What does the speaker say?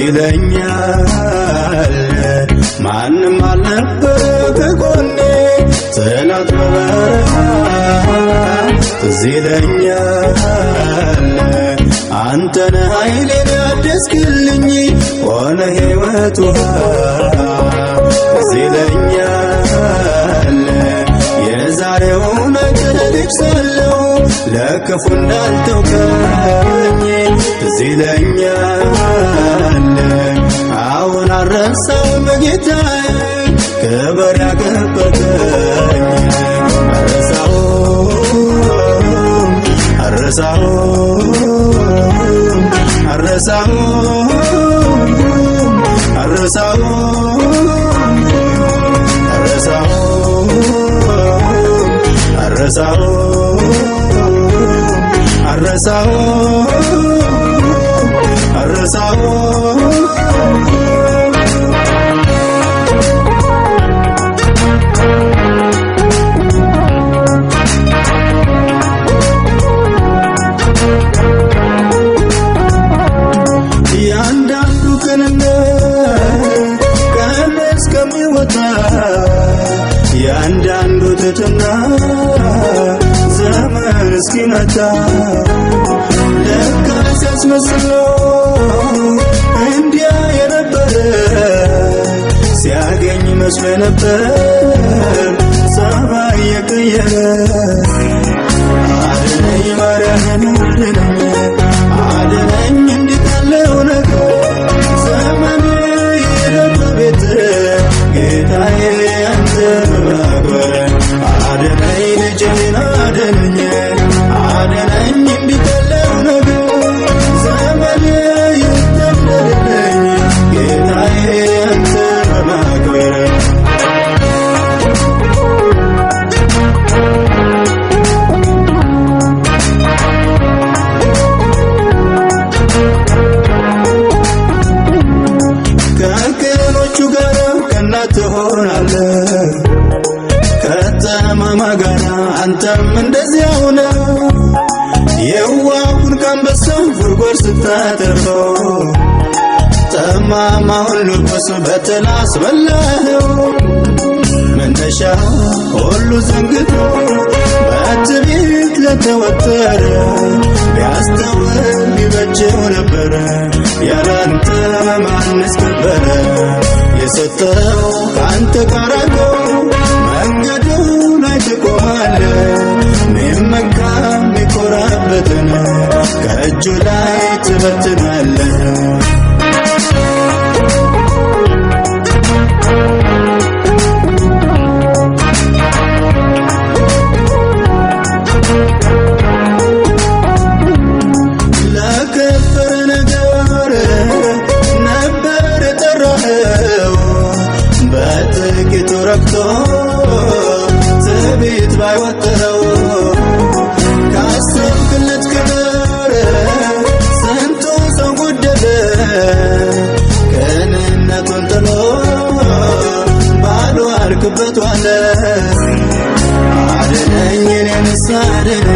ይለኛል ማንም አልነበረ ከጎኔ ጠላት በበረሃ ትዝ ይለኛል አንተ ነህ ኃይሌን ያደስክልኝ ሆነ ሕይወት ውሃ ትዝ ይለኛል የዛሬውን ልጅ ሳለሁ ለክፉ እንዳልተውከኝ ትዝ ይለኛል። አሁን አልረሳውም ጌታዬ ክብር ያከበርከኝ አልረሳውም አልረሳውም አልረሳውም አልረሳውም አልረሳውም አልረሳውም አልረሳውም አልረሳውም። ያንዳንዱ ቅንነት ቀን እስከሚወጣ ያንዳንዱ ትትና ዘመን እስኪመጣ ለካ ሲያስመስለው እንዲያ የነበረ ሲያገኝ መስሎ ነበር ጸባይ የቀየረ። አድነኝ ማርያምን አድነኝ አድነኝ እንዲህ ካለው ነገር ዘመኔ ይለፍ ቤት ጌታዬ አንተ በማክበር አድነኝ ልጄን አድነኝ አድነኝ እንዲህ ካለው ነገር ዘመኔ ይጠቅለልልኝ ጌታዬ አንተ በማክበር። ከቅኖቹ ጋር ቀና ትሆናለህ፣ ከጠማማ ጋር አንተም እንደዚያው ነህ። የዋሁን ከአንበሳ ጉድጓድ ስታተርፈው ጠማማውን ንጉሥ በትል አስበላኸው። መነሻ ሁሉ ዘንግቶ በትዕቢት ለተወጠረ ቢያስተውል ቢበጀው ነበረ። ያላንተ ማንስ ከበረ? የሰጠው ከአንተ ጋር አለው መንገዱ ላይ ትቆማለህ። ሚመካ ሚኮራበትን ከእጁ ላይ ትበትናለህ። ለከበረ ነገር ነበር የጠራኸው በጥቂቱ ረክቶ ትዕቢት ባይወጥረው ካሰብክለት ክብር ስንቱ ሰው ጎደለ። ቅንነቱን ጥሎ ባዶ አልክበት ዋለ። አድነኝ እኔንስ አድነኝ